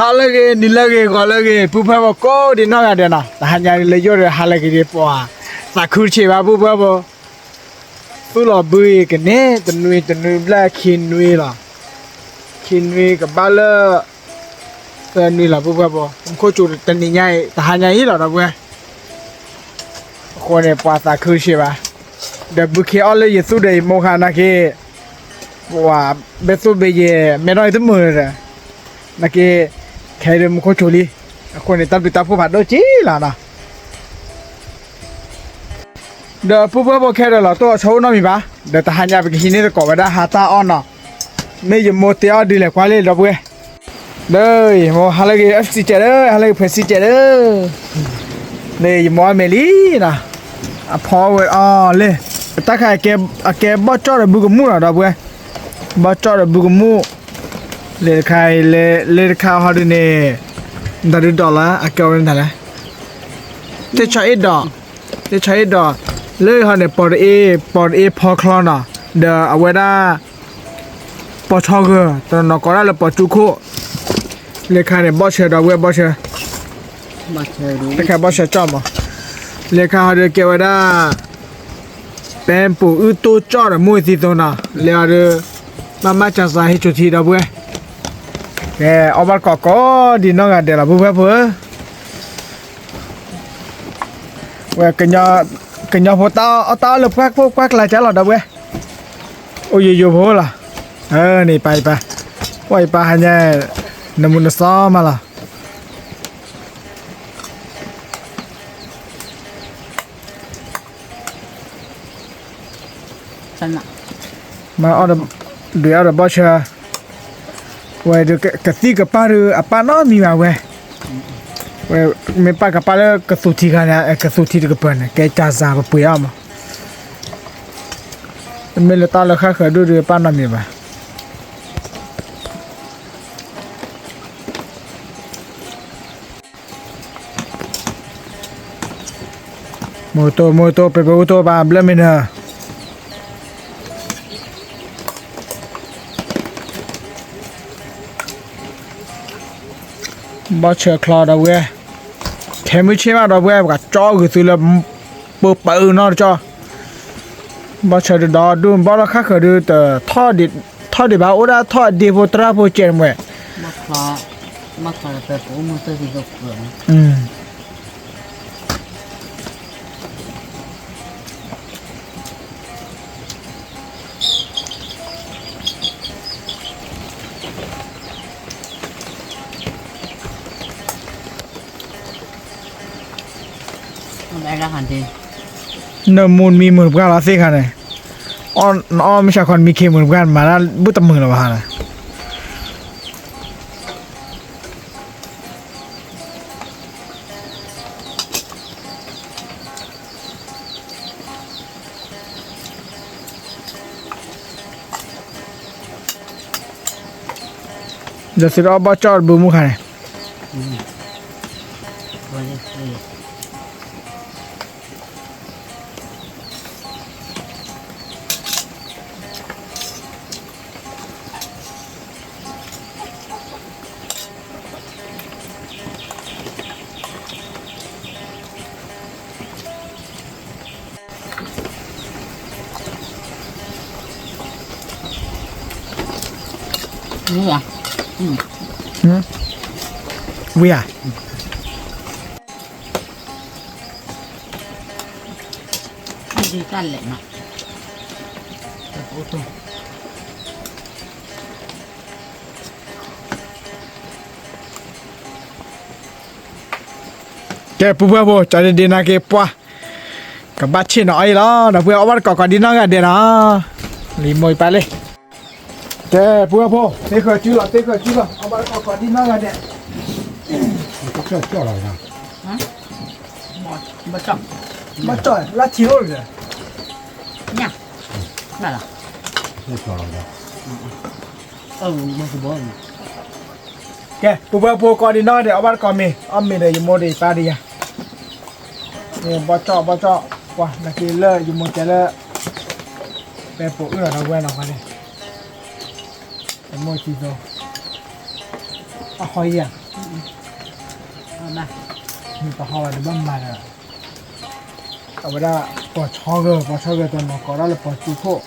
ဟါလၢအဂ့ၤ နံၤလၢအဂ့ၤ ဂီၤလၢအဂ့ၤ ပုၢ်ဖိဝဲၢ်ဖိကိးဒံးနီၢ်ဂၤဒဲးနီၤ, တဟါညါလၢယိၣ်ဒီးဟါလၢအဂ့ၤဒ်ပှၤ သးခုတဆံးဘၣ် ပုၢ်ဖိဝဲၢ်ဖိ, သူၣ်လီၤဘုအံၤကန့ၢ်တနွံ တနွံဘျဲၣ်ခံနွံလီၤ, ခံနွံကဘၣ်လၢ သၢနွံလီၤ ပုၢ်ဖိဝဲၢ်ဖိ, မူခိၣ်စူၤတနံၤညါအံၤ တဟါညါအံၤလီၤ ဒီပုၢ်ဝဲၢ် အဃိန့ၣ် ပှၤသးခုတဆံးဘၣ်, ဒီးဘုခ့အီၣ်လၢယသူၣ်ဒီးယမိၢ်ခါနာ်က့, ပှၤဘဲသူၣ်ဘဲယဲၢ် မဲထီၣ်အံၤတမုာ်ဒီး, နာ်က့, ခဲအံၤဒီးမူခိၣ်စူၤလံ, အဃိန့ၣ် တၢ်ဘျုးတၢ်ဖှိၣ်ဖးဒိၣ်က့လီၤနီၤ. ဒီးပုၢ်ဖိဝဲၢ်ဖိခဲဒီးလီၤ တအိၣ်အဆီအိၣ်နီတမံၤဘၣ်, ဒီးတဟါညါပကဟံးန့ၢ်သကိးဝဲဒၣ်ဟါတၢ်အီၣ်နီၤ, မ့ၢ်ယမိၢ်တဲအီၣ်ဒ်လဲၣ်ကွၢ်လံ ဒီပုၢ်ဝဲၢ် ဒီးယမိၢ်ဟါလၢဂ့ၤ အစံကဲးဒီး ဟါလၢဂ့ၤ ဖဲစံကဲးဒီး, န့ၣ်ယမိၢ်အီၣ်မ့ၤလံနီၤ, အဖီဝဲအီၤလံ, တၢ်ခါအကဲ အကဲဘီၣ်ကၠီၣ်ဒီးဘုကမူၣ်လီၤ ဒီပုၢ်ဝဲၢ်, ဘီၣ်ကၠီၣ်ဒီးဘုကမူၣ်, လဲၤတခါအံၤ လဲၤတခါဟီဒုးန့ၣ်, ဒ်ဒုးဒီးလၢ အကဲဝဲဒၣ်လဲၣ်, သ့ၣ်ဆီအ့ၣ်ဒီး, သ့ၣ်ဆီအ့ၣ်ဒီး, လၢဟီန့ၣ် ပီၤတအ့ၣ် ပီၤတအ့ၣ်ဖီချီနီၤ, ဒီးအဝဲဒၣ် ပီၤထီဂၢၢ် တနီၤကိးဒၣ်လၢပီၤကၠူခိၣ်, လဲၤခါန့ၣ် ဘီၣ်ဆၢ ဒီပုၢ်ဝဲၢ် ဘီၣ်ဆၢ, တခါဘီၣ်ဆၢကၠီၣ်မး, လဲၤခါဟီဒုးကဲဝဲဒၣ် ပဲပူၤအုၣ်တိၢ်ကၠီၣ်ဒီးမူၢ်သံသိနီၤ, လဲၤအီၤဒီး မၤမၤစၢ်စၢ်ဟ့ၣ်ဆိၣ်ထံ ဒီပုၢ်ဝဲၢ်, ကဲအီၣ်ဘၣ်တကိးကိးဒံးနီၢ်ဂၤဒဲးလီၤ ပုၢ်ဖိဝဲၢ်ဖိဧၢ, ဝဲ ကညီဖိတၢ်အီၣ်တၢ်အီလၢပှၢ်ကိၢ်ပှၢ်ကျါကၢ်လီၤ ဒီပုၢ်ဝဲၢ်, အိၣ်ယိယိဖိလီၤ, န့ၣ်ပၢ်ယပၢ်, ပှၢ်ယပၢ်ဟါညါ, နမူနစီမးလီၤ မၤအီၣ်ဒီး ဒုးအီၣ်ဒီးဘီၣ်ဆၢ, ဝဲဒုးကသံၣ်ကပၢ်ဒုးအပၢ်နီတမံၤဘၣ်ဝဲ, ဝဲ မ့ၢ်ပၢ်ကပၢ်လၢကသူၣ်ထံခါန့ၣ် ကသူၣ်ထံတကပၤန့ၣ် ကဲစၢ်စၢ်ပပှ့ၤအီၤမး, မ့ၢ်လၢတၢ်လၢဃၣ်ဃၢၤဒိၣ်ဒုးအပၢ်နီတမံၤဘၣ်. မိၢ်တိၢ် မိၢ်တိၢ် ပပဲအိၣ်တိၢ်ဘၣ်ဘျၢမ့ၢ်နၢၤ, ဘီၣ်ဆၢချီဒီပုၢ်ဝဲၢ်, ထဲမုၢ်ဆ့ၣ်မးဒီပုၢ်ဝဲၢ် ပှၤကၠီဂုာ်သုလၢ ပပၢအုနီတကၠီ, ဘီၣ်ဆၢဒုးဒီဒူၣ်ဘီၣ်ထီၣ်ခၣ်ဃၢၤဒုးတထီၣ်ဒံးဘၣ် အိၣ်ဒၣ်ထီၣ်အဒ့ဖိတရၣ်ဖိကဲးတမှဲၢ် နမိၢ်မံမုာ်တပှၢ်လီၤသ့ၣ်ခါန့ၣ်, နအီၣ်မုၢ်ဆါခီနမံခ့မုာ်တပှၢ် မၤတၢ်ဘူၣ်တမုာ်လၢၤဘၣ်န့ၣ် ဒီးသုတအီၣ်ဘီၣ်ကၠီၣ်တဘုမူခါန့ၣ် ဝံၤဧါ, ဝံၤဧါ, တၢ်လဲၣ်မး, ကဲ ပုၢ်ဖိဝဲၢ်ဖိ ကၠီဒ့ဒ့နာ်က့ၤပှၤ ကဘၣ်ဆ့ၣ်နီၤအီၣ်အံၤလီၤ ဒီပုၢ်ဝဲၢ် အီၣ်ဘၣ်တကိးကိးဒ်နီၢ်ဂၤဒဲးနီၤ, လံာ်မိၢ်အံၤပၢ်လံ, ကဲ ပုၢ်ဖိဝဲၢ်ဖိ သ့ဃၢၤစုလီၤ သ့ဃၢၤစုလီၤ အီၣ်ဘၣ်တကိးကိးဒ်နီၢ်ဂၤဒဲး, ဘၣ်ကၠီၣ် လၢထံအိၣ်လၢၤ, ညၣ်, ဘၣ်လီၤ, ကဲ ပုၢ်ဖိဝဲၢ်ဖိကိးဒ်နီၢ်ဂၤဒဲး အီၣ်ဘၣ်တကိးမ့ၤ အီၣ်မ့ၤဒီးယမိၢ်ဒီးယပၢ်ဒီးယၤ ဘီၣ်ကၠီၣ် ဘီၣ်ကၠီၣ် ပှၤနာ်က့ၤလၢယမိၢ်တဲလၢ ပဲပိာ်အုၣ်လီၤဒီပုၢ်ဝဲၢ်နီၤ ပှၤန့ၣ် ယမိၢ်သံသိ အဟီယၤ မ့ၢ်ပဟီၣ်ဝဲဒၣ်ဘၣ်မၤဒီး အဝဲဒၣ် ပီၤဆီဂၢၢ် ပီၤဆီဂၢၢ်တနီၤကိးဒၣ်လၢပီၤစူခိၣ်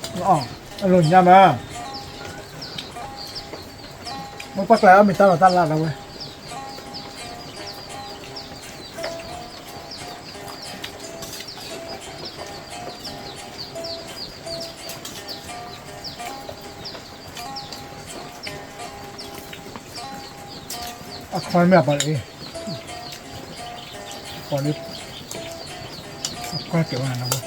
အီၣ် အလိၤညါမး မ့ၢ်ပှၢ်ကျါအီၣ်မ့ၤတၢ်လီၤတၢ်လၤဒၣ်ဝဲ အခီမ့ၢ်အပှၤအံၤ ပှၤလၢ အခီကဲဝဲနဝဲ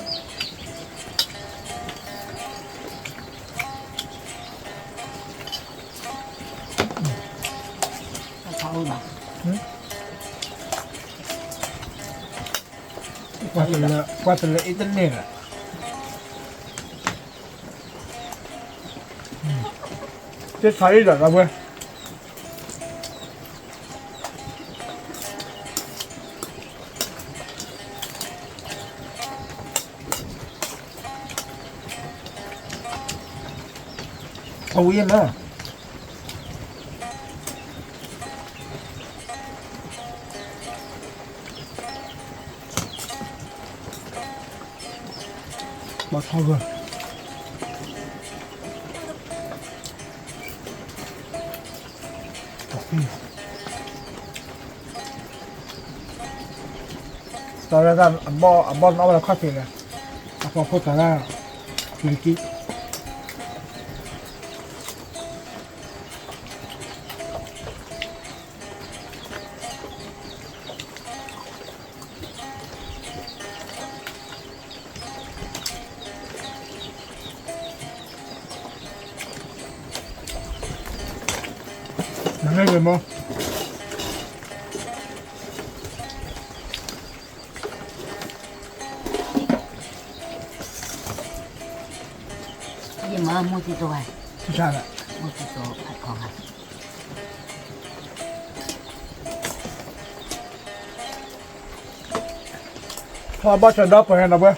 ပှၤတလၢအ့တန့ၢ်လၢ သ့ၣ်ထီအံၤဒီးလီၤဝဲ အဝံၤမး ဘီထီဂၢၢ် တၢ်ဝဲဒၣ်အဘီၣ် အဘီၣ်နီၣ်ဝဲလၢခီၣ်ထံးလဲၣ် အဖီခိၣ်တၢ်ဒၣ် ကံၤကံၤ မ့ၢ်မ့ၢ် ယမၤမိၢ်သံသိးဝဲ မိၢ်သံသိးဖးထီဂၤ ထီဘၣ်ဆၢဒီးပှၤဟဲနီၤဝဲ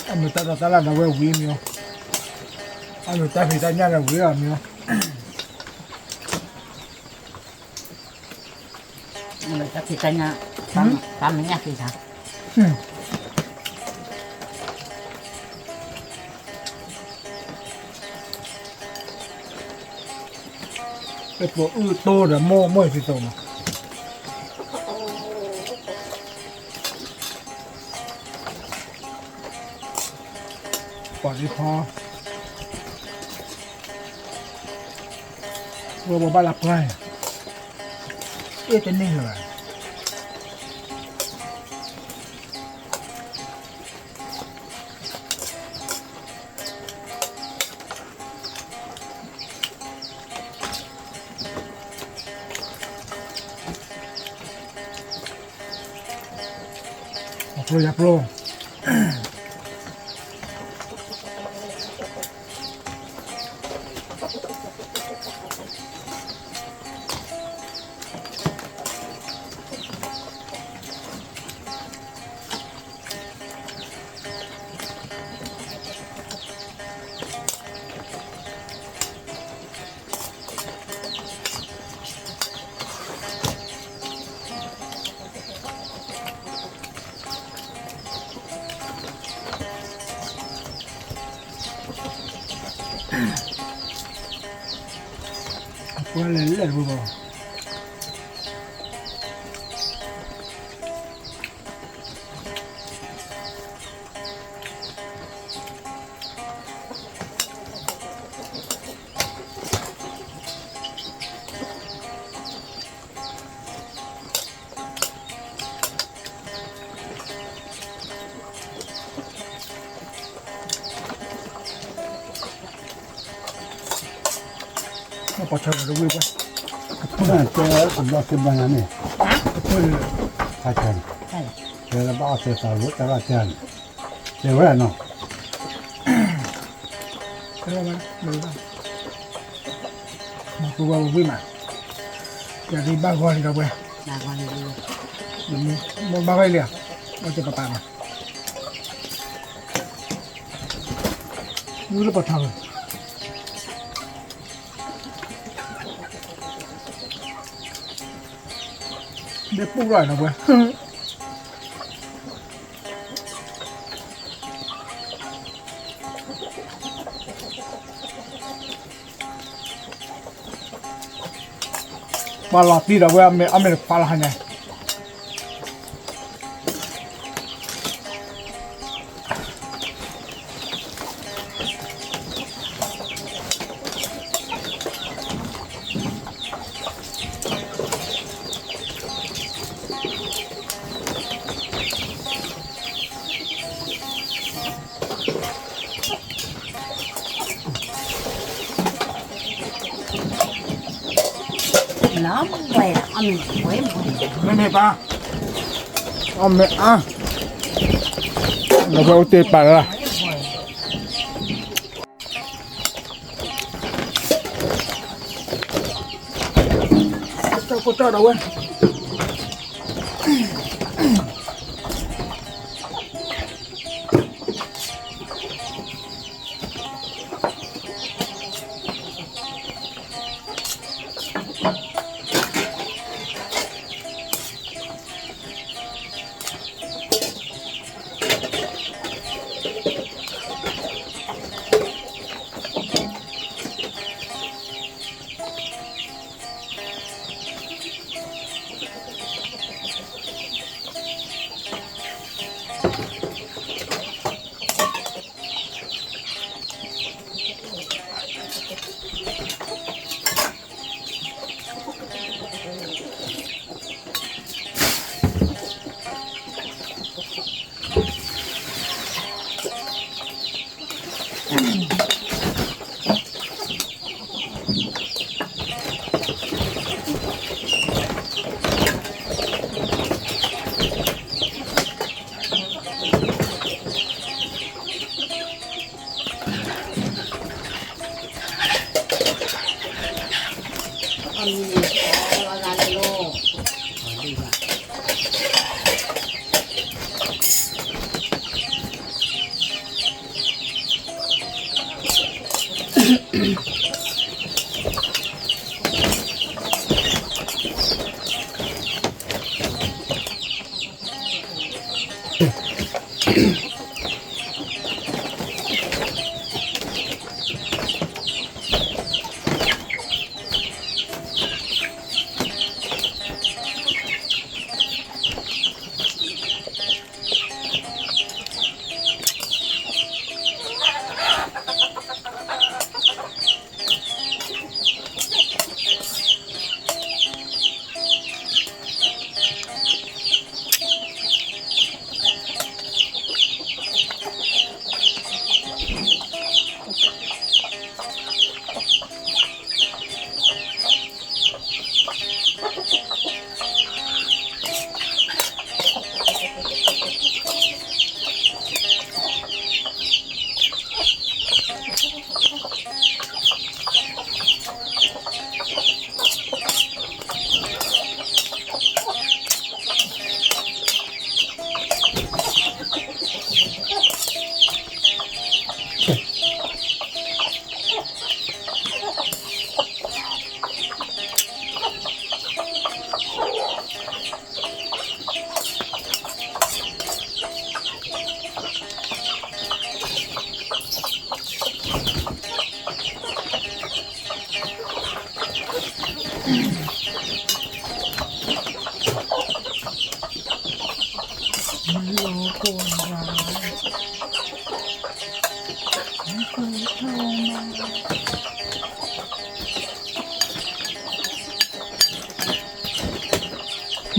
အမ့ၢ်တၢ်ဒီးတၢ်လၢဒီးဝဲဝံၤမ့ၢ်, အမ့ၢ်တၢ်ဖံးတၢ်ညၣ်ဒီးဝံၤအီၤမ့ၢ်, အမ့ၢ်တၢ်ဖံးတၢ်ညၣ်, တၢ်မဲာ်ညၣ်ဖံးတၢ် ပှၤအုၣ်တိၢ်ဒီးမိၢ်မိၢ်ဖံးသိးမး, ပှၤဒ်ဖီ, ဝဲပှၤဘၣ်လၢပှၢ်, အ့ၣ်တန့ၢ်လၢၤဘၣ်. အပျိယပျိ, အပှၢ်လဲၤလဲၤတဘိဘၣ်, ပီၢ်ဆၢလီၤတဝ့ၢ်ပှဲၤ, ကပၢၢ်တဲကဘျီစ့ဘျီညါန့ၣ်, ကပၢၢ်, ဖးဆၢန့ၣ်, တဲလၢဘၣ်အီၣ်တဲသးလိတၢ်ရၣ်တၢ်န့ၣ်, တဲဝဲနီၤ, ကဝဲဝ့ၢ်မး, ယၤဒ်ဘၣ်ဂီၤလံဒီးပှဲၤ, မ့ၢ်ဘၣ်ဂီၤလံဧါ, အီၣ်တဲပပာ်မး, မုၢ်လၢပထါလီၤ ဒ်ပူၣ်ထီၣ်နီၤပှဲၤ, ပှၤလီၤတံၢ်ဒီးဝဲ အမ့ၢ်တခွါလီၤဟါညါ မ့မ့ၢ်ပၢ်, အီၣ်မ့ၢ်အါ, ဒီးပှၤအိၣ်တ့ၢ်ပာ်လၢ ကၠီၣ်ကၠီၣ်ဒီးဝဲ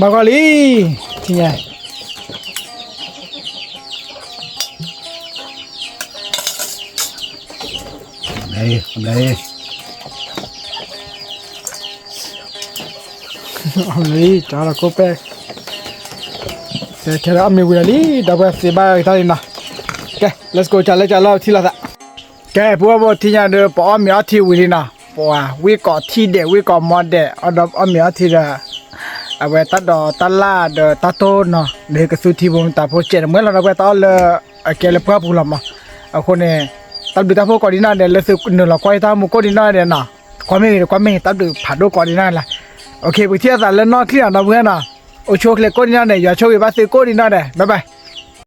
ဘၣ်ဂီၤလံ, ဘျဲၣ်, ဘျဲၣ်, လံ ကၠီလီၤကိၣ်ပဲၢ်, ကဲခဲလၢအီၣ်မ့ၤဝံၤလီၤလံ ဒီပုၢ်ဝဲၢ်သ့ဘၣ်ကတၢၢ်လံနီၤ, ကဲ let's go ကၠီလၢကၠီလၢထံၣ်လိာ်သး, ကဲ ပုၢ်ဝဲၢ်ဖိထံၣ်ညါဒီး ပအီၣ်မ့ၤအီထံဝံၤလံနီၤ, ပဝဲ ဝ့ၢ်ကိးထံၣ်ဒဲး ဝ့ၢ်ကိးမီဒဲး အီၣ်မ့ၤအီထံဒီး အဝဲတၢ်ဒိးတၢ်လၢ်ဒီးတၢ်တိၢ်နီၤ လၢကသူထံဖိမတၤဖိကဲးတမွဲလီၤ ဒီပုၢ်ဝဲၢ်တၢ်အီၣ်လၢအကဲလၢပှၢ်ပူၤလီၤမး, အဃိန့ၣ် တၢ်ဘျုးတၢ်ဖှိၣ်ကိးဒံးနီၢ်ဒဲး လၢသုနုာ်လီၤကွၢ်ယတၢ်မူကိၣ်ဒံးနီၢ်ဒဲးနီၤ, ကွၢ်မ့ၢ်ဂ့ၤ ကွၢ်မ့ၢ်ဂ့ၤ တၢ်ဘျုးဖးဒိၣ်ကိးဒံးနီၢ်လၢ်, ပကထံၣ်လိာ်သးလၢနီၢ်ချံနီၤ ဒီပုၢ်ဝဲၢ်နီၤ, အိၣ်ဆူၣ်အိၣ်ချ့ကိၣ်ဒံးနီၢ်ဒဲး ယွၤဆိၣ်ဂ့ၤဘၣ်သုကိၣ်ဒံးနီၢ်ဒဲး bye bye.